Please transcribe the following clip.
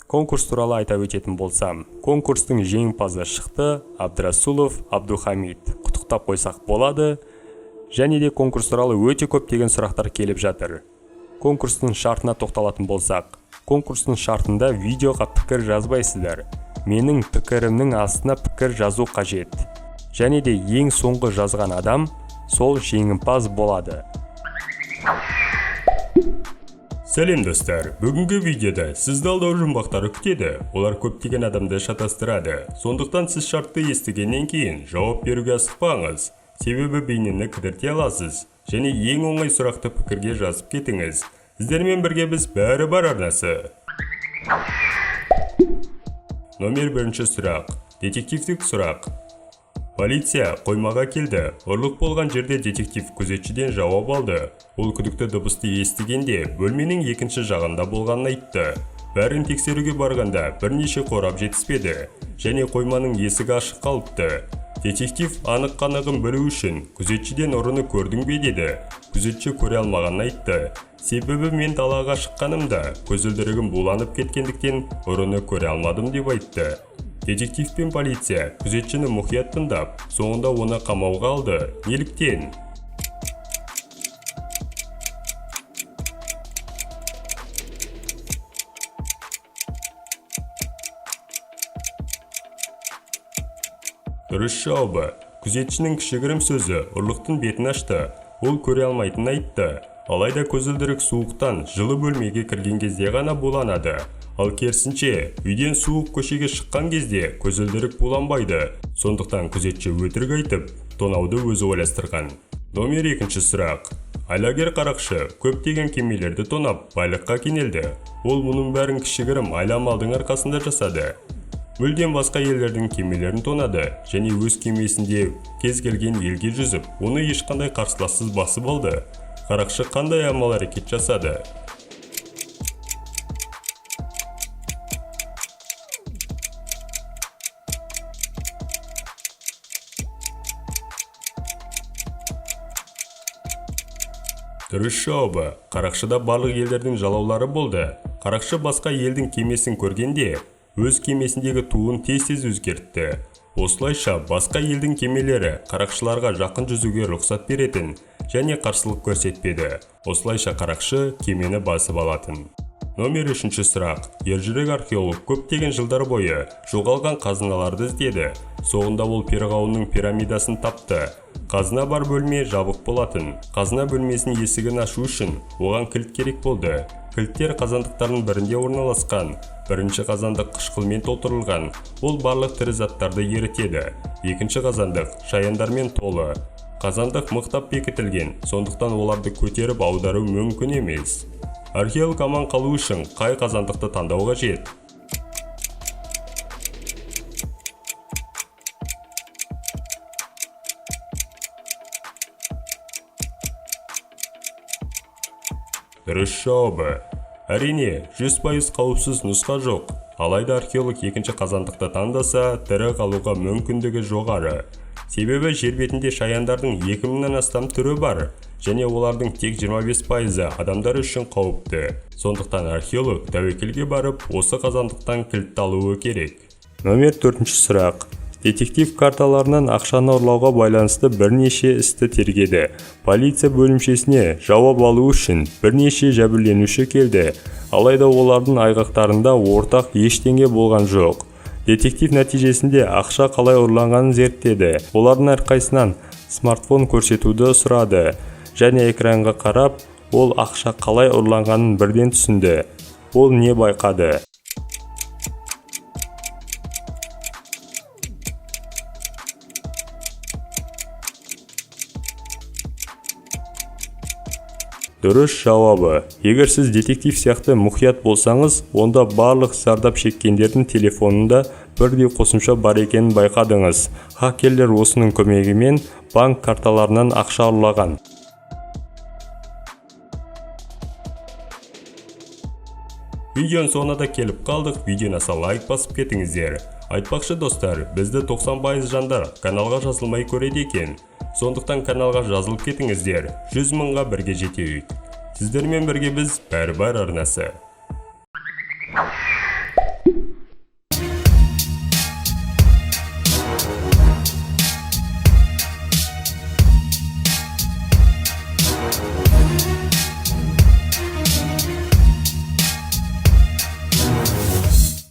Конкурс туралы айта өтетін болсам, конкурстың жеңімпазы шықты: Абдрасулов Абдухамид. Құттықтап қойсақ болады. Және де конкурс туралы өте көптеген сұрақтар келіп жатыр. Конкурстың шартына тоқталатын болсақ, конкурстың шартында видеоға пікір жазбайсыздар. Менің пікірімнің астына пікір жазу қажет. Және де ең соңғы жазған адам сол жеңімпаз болады. Сәлем, достар! Бүгінгі видеода сізді алдау жұмбақтары күтеді. Олар көптеген адамды шатастырады. Сондықтан сіз шартты естігеннен кейін жауап беруге асықпаңыз. Себебі бейнені кідірте аласыз. Және ең оңай сұрақты пікірге жазып кетіңіз. Сіздермен бірге біз, Бәрі бар арнасы. Номер бірінші сұрақ. Детективтік сұрақ. Полиция қоймаға келді. Ұрлық болған жерде детектив күзетшіден жауап алды. Ол күдікті дыбысты естігенде бөлменің екінші жағында болғанын айтты. Бәрін тексеруге барғанда бірнеше қорап жетіспеді және қойманың есігі ашық қалыпты. Детектив анық қанығын білу үшін күзетшіден: «Ұрыны көрдің бе?» – деді. Күзетші көре алмағанын айтты. «Себебі мен далаға шыққанымда көзілдірігім буланып кеткендіктен, ұрыны көре алмадым», – деп айтты. Детектив пен полиция күзетшіні мұқият тыңдап, соңында оны қамауға алды. Неліктен? Дұрыс жауабы: күзетшінің кішігірім сөзі ұрлықтың бетін ашты. Ол көре алмайтынын айтты. Алайда көзілдірік суықтан жылы бөлмеге кірген кезде ғана буланады. Ал керісінше, үйден суық көшеге шыққан кезде көзілдірік буланбайды. Сондықтан күзетші өтірік айтып, тонауды өзі ойластырған. Номер екінші сұрақ. Айлакер қарақшы көптеген кемелерді тонап, байлыққа кенелді. Ол мұның бәрін кішігірім айла-амалдың арқасында жасады. Мүлдем басқа елдердің кемелерін тонады және өз кемесінде кез келген елге жүзіп, оны ешқандай қарсылассыз басып алды. Қарақшы қандай амал әрекет жасады? Дұрыс жауабы: қарақшыда барлық елдердің жалаулары болды. Қарақшы басқа елдің кемесін көргенде өз кемесіндегі туын тез-тез өзгертті. Осылайша басқа елдің кемелері қарақшыларға жақын жүзуге рұқсат беретін және қарсылық көрсетпеді. Осылайша қарақшы кемені басып алатын. Номер үшінші сұрақ. Ержүрек археолог көптеген жылдар бойы жоғалған қазыналарды іздеді. Соңында ол перғауынның пирамидасын тапты. Қазына бар бөлме жабық болатын. Қазына бөлмесінің есігін ашу үшін оған кілт керек болды. Кілттер қазандықтардың бірінде орналасқан. Бірінші қазандық қышқылмен толтырылған. Ол барлық тірі заттарды ерітеді. Екінші қазандық шаяндармен толы. Қазандық мықтап бекітілген, сондықтан оларды көтеріп аудару мүмкін емес. Археолог аман қалу үшін қай қазандықты таңдау қажет? Дұрыс жауабы: әрине, 100% қауіпсіз нұсқа жоқ. Алайда археолог екінші қазандықты таңдаса, тірі қалуға мүмкіндігі жоғары. Себебі жер бетінде шаяндардың 2000-нан астам түрі бар және олардың тек 25%-ы адамдар үшін қауіпті. Сондықтан археолог тәуекелге барып, осы қазандықтан кілтті алуы керек. Номер төртінші сұрақ. Детектив карталарынан ақшаны ұрлауға байланысты бірнеше істі тергеді. Полиция бөлімшесіне жауап алу үшін бірнеше жәбірленуші келді. Алайда олардың айғақтарында ортақ ештеңе болған жоқ. Детектив нәтижесінде ақша қалай ұрланғанын зерттеді. Олардың әрқайсысынан смартфон көрсетуді сұрады және экранға қарап, ол ақша қалай ұрланғанын бірден түсінді. Ол не байқады? Дұрыс жауабы: егер сіз детектив сияқты мұқият болсаңыз, онда барлық зардап шеккендердің телефонында бірдей қосымша бар екенін байқадыңыз. Хакерлер осының көмегімен банк карталарынан ақша ұрлаған. Видеоның соңына да келіп қалдық. Видеоны аса лайк басып кетіңіздер. Айтпақшы, достар, бізді 90% жандар каналға жазылмай көреді екен. Сондықтан каналға жазылып кетіңіздер. 100 мыңға бірге жетейік. Сіздермен бірге біз, Бәрі бар арнасы.